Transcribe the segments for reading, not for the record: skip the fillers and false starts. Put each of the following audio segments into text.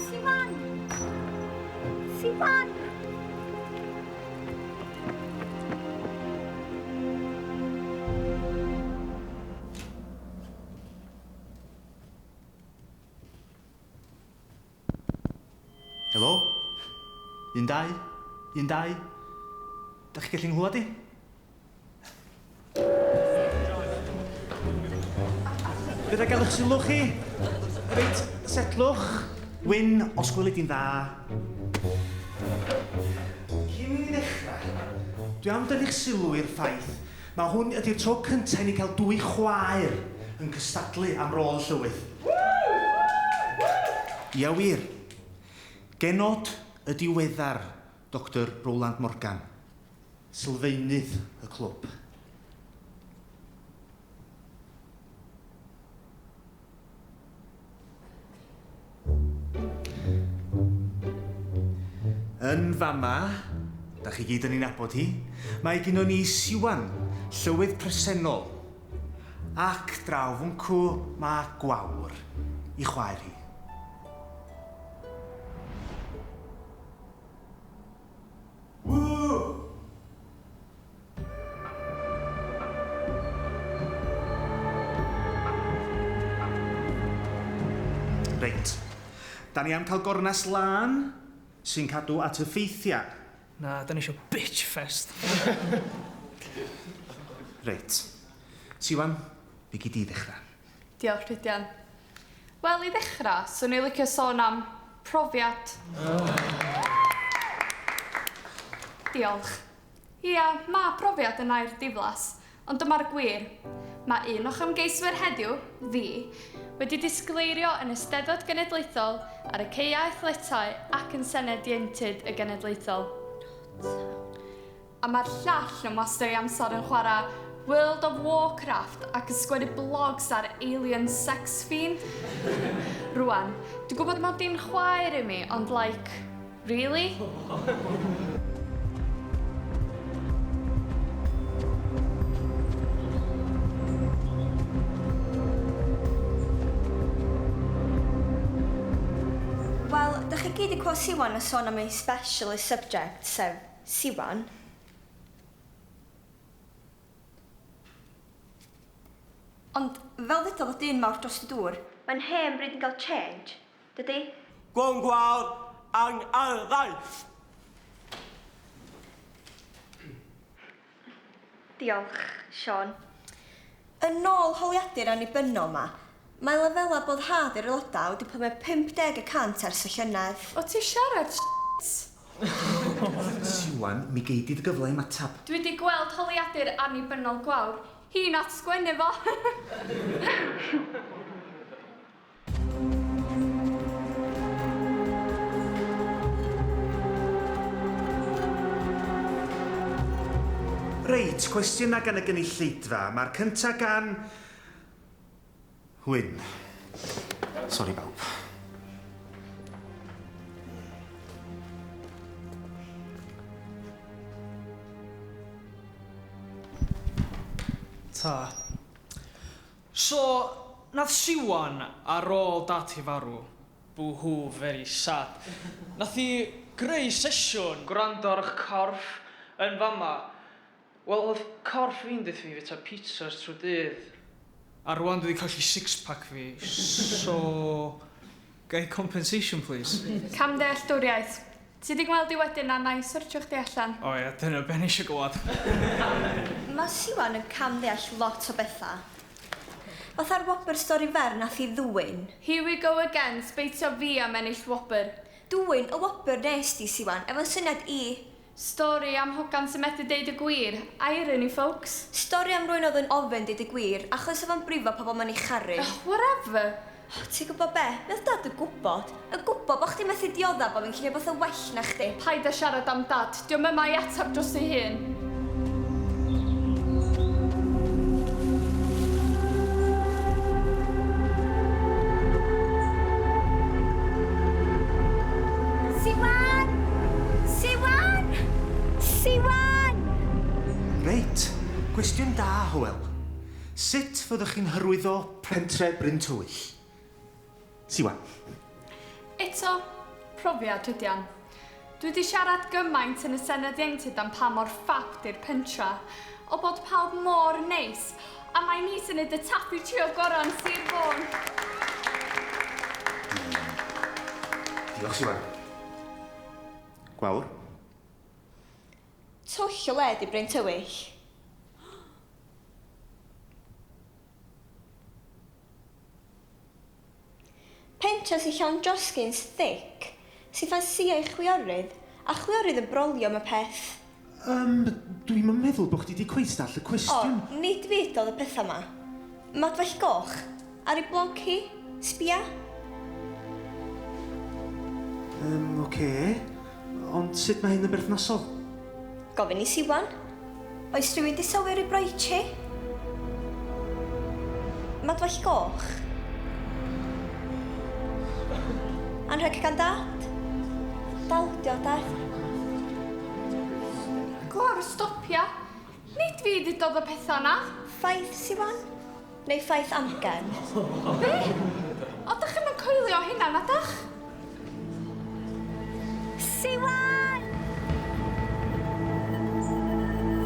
Siwan! Siwan! Helo? Un, dau, un, dau. Dach chi gallu nghlywed i? Fedra gael eich sylw chi? Reit, setlwch. Wyn, os gweli di'n dda. Cyn i ni ddechrau, dwi am dynnu'ch sylw i'r ffaith ma hwn ydi'r tro cynta i ni cael dwy chwaer yn cystadlu am rôl y llywydd. Ia wir. Genod y diweddar Doctor Rowland Morgan, sylfaenydd y clwb. Yn fama, da chi gyd yn ei nabod hi, mae gynnon ni Siwan, llywydd presennol, ac draw fwncw mae Gwawr, i chwaer hi. Reit. Da ni am cael gornest lân sy'n cadw at y ffeithiau. Na, da ni isio bitch fest. Reit. Siwan, mi gei di ddechrau. Diolch, Rhydian. Wel, i ddechrau, swn i'n licio sôn am profiad. Diolch. Ia, mae profiad yn air diflas, ond dyma'r gwir. Mae un o'ch ymgeiswyr heddiw, fi, wedi disgleirio yn y Steddfod Genedlaethol, ar y caeau athletau ac yn Senedd Ieuenctid y Genedlaethol. A mae'r llall yn wastio ei amser yn chwarae World of Warcraft ac yn sgwennu blogs ar alien sex fiend. Rwan, dwi'n gwybod mod i'n chwaer i mi, ond like, really? Wel, dych chi gyd 'di clywed Siwan yn sôn am ei specialist subject, sef Siwan. Ond fel ddudodd y dyn mawr dros y dŵr. Mae'n hen bryd i gael change, dydi? Gwn gwawr ang arfaeth. Diolch, Siôn. Yn ôl holiadur annibynnol 'ma, mae lefelau boddhad yr aelodau wedi plymio 50 y cant ers y llynedd. O ti'n siarad shit? Siwan, mi gei di dy gyfle i ymateb. Dwi di gweld holiadur annibynnol Gwawr. Hi nath sgwennu fo. Reit, cwestiynau gan y gynulleidfa. Mae'r cynta gan... Wyn. Sori bawb. Ta. So, nath Siwan ar ôl dad hi farw, boo hoo very sad, nath hi greu sesiwn gwrando ar 'ych corff yn fama. Wel o'dd corff fi'n deutha fi fita pizzas trw'r dydd. A rwan dwi 'di colli six pack fi, so ga i compensation plîs? Camddealltwriaeth. Ti 'di ngweld i wedyn a nai sortio chdi allan. O ia, dyna be o'n i isio glwad. Mae Siwan yn camddeall lot o betha. Fatha'r wobr stori fer nath hi ddwyn. Here we go again, sbeitio fi am ennill wobr. Dwyn y wobr nes di, Siwan, efo'n syniad i. Stori am hogan sy'n methu deud y gwir. Irony, folks. Stori am rywun oedd yn ofyn deud y gwir, achos oedd o'n brifo pobl mae'n ei charu. Ugh, whatever. O, ti'n gwybod be? Mi oedd Dad yn gwybod. Yn gwybod bo' chdi methu diodda bo' fi'n llunio wbath yn well na chdi. Paid â siarad am Dad. Dio'm yma i ateb dros ei hun. Cwestiwn da, Hywel. Sut fyddwch chi'n hyrwyddo Pentre Bryn Tywyll? Siwan. Eto, profiad Rhydian. Dwi 'di siarad gymaint yn y Senedd Ieuenctid am pa mor ffab 'di'r pentra, o bod pawb mor neis, a mai ni sy'n neud y taffi trio gorau yn Sir Fôn. Diolch, Siwan. Gwawr. Twll o le 'di Bryn Tywyll. Pentra sy'n llawn droskins thick, sy'n ffansïo eu chwiorydd, a chwiorydd yn brolio am y peth. Yym, dwi'm yn meddwl bo' chdi 'di cweit dallt y cwestiwn. O, nid fi udodd y petha 'ma. Madfall goch, ar ei blog hi, sbia. Yym, ocê. Ond sut mae hyn yn berthnasol? Gofyn i Siwan. Oes rhywun 'di sylwi ar ei braich hi? Madfall goch. Anrheg gan dad. Dal 'di o de. Gwawr, stopia. Nid fi ddudodd y petha 'na. Ffaith, Siwan? Neu ffaith amgen? Be? O, dach chi'm yn coelio hynna, na dach? Siwan!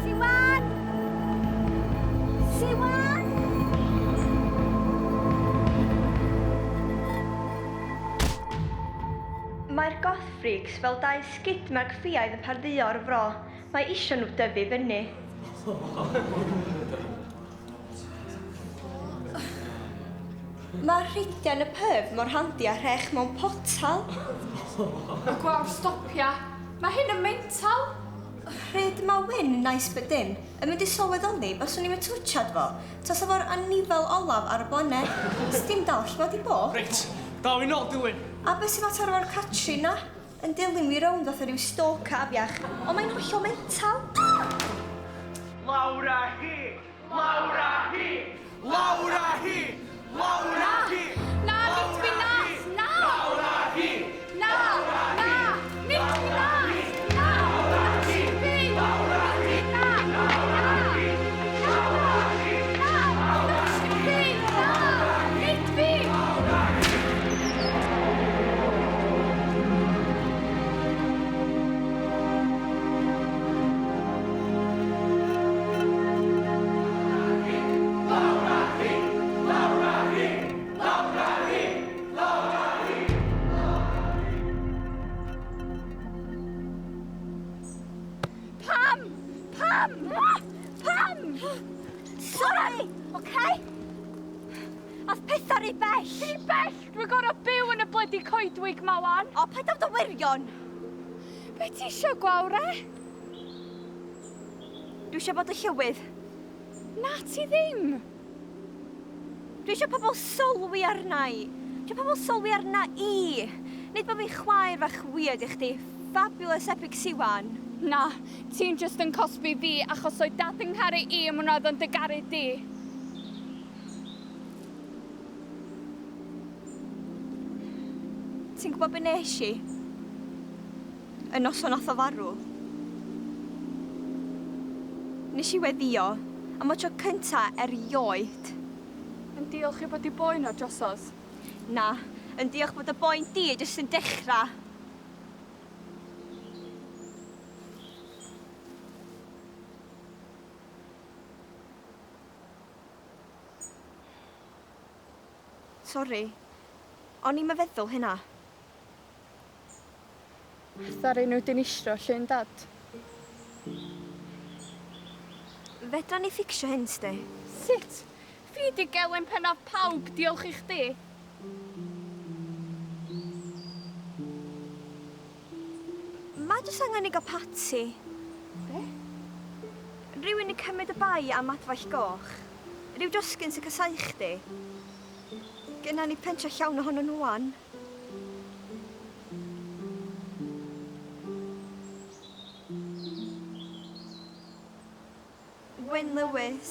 Siwan! Siwan! Mae'r goth freaks fel dau sgidmarc ffiaidd yn pardduo ar y fro. Mae isio nhw dyfu fyny. Mae rhidian y pyf mor handi â rhech mewn potal. Y gwawr stopia. Mae hyn yn mental. Pryd mae Wyn, nice but dim, yn mynd i sylweddoli baswn i'm yn twtsiad fo, tasa fo'r anifel olaf ar y blaned. Sdim dal lle mae 'di bod. Reit, daw i nôl Dilwyn. A be sy'n mater efo'r Catrin 'na? Yn dilyn fi rownd fatha rhyw stalker afiach, ond mae'n hollol mental. Lawr â hi! Lawr â hi! Lawr â hi! Lawr â hi! Na, nid fi nath! Na! Lawr â hi! Na! Na! Nid fi nath! Na! Nid fi! Nid fi! Na! Na! Na! Na! Nid fi! Na! Nid fi! Pam? Pam? Pam? Sorry, okay? Ath pethau rhy bell. Rhy bell? Dwi'n gorfod byw yn y blydi coedwig 'ma wan. O, paid â bod yn wirion. Be ti isio, Gwawr, e? Dwi eisiau bod y llywydd. Na, ti ddim. Dwi eisiau pobl sylwi arna i. Dwi eisiau pobl sylwi arna i. Nid bod fi'n chwaer fach weird i chdi. Fabulous epic Siwan. Na, ti'n just yn cosbi fi achos oedd dad yn ngharu i am hwnna oedd o'n dy garu di. Ti'n gwybod be nes i? Y noson nath o farw. Nes i weddio am y tro cynta erioed. Yn diolch i bod i boen o drosodd. Na, yn diolch bod y boen di jyst yn dechrau. Sori. O'n i'm yn feddwl hynna. Ddaru nhw dinistro llun dad. Fedra ni fficsio hyn, sti. Sut? Fi 'di gelyn pennaf pawb, diolch i chdi. Mae jyst angen i gael party. Be? Rhywun yn cymryd y bai am adfall goch. Rhyw drosgyn sy'n casau chdi. Gynna ni pentra llawn ohonyn nhw wan. Wyn Lewis.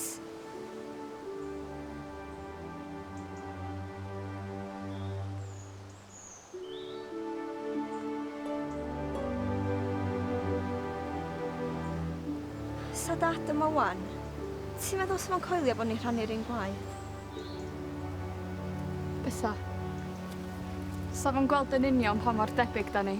Sa dad yma wan, Ti'n meddwl sa fo'n coelio bod ni'n rhannu'r un gwaed? Bysa. Sa fo'n gweld yn union pa mor debyg da ni.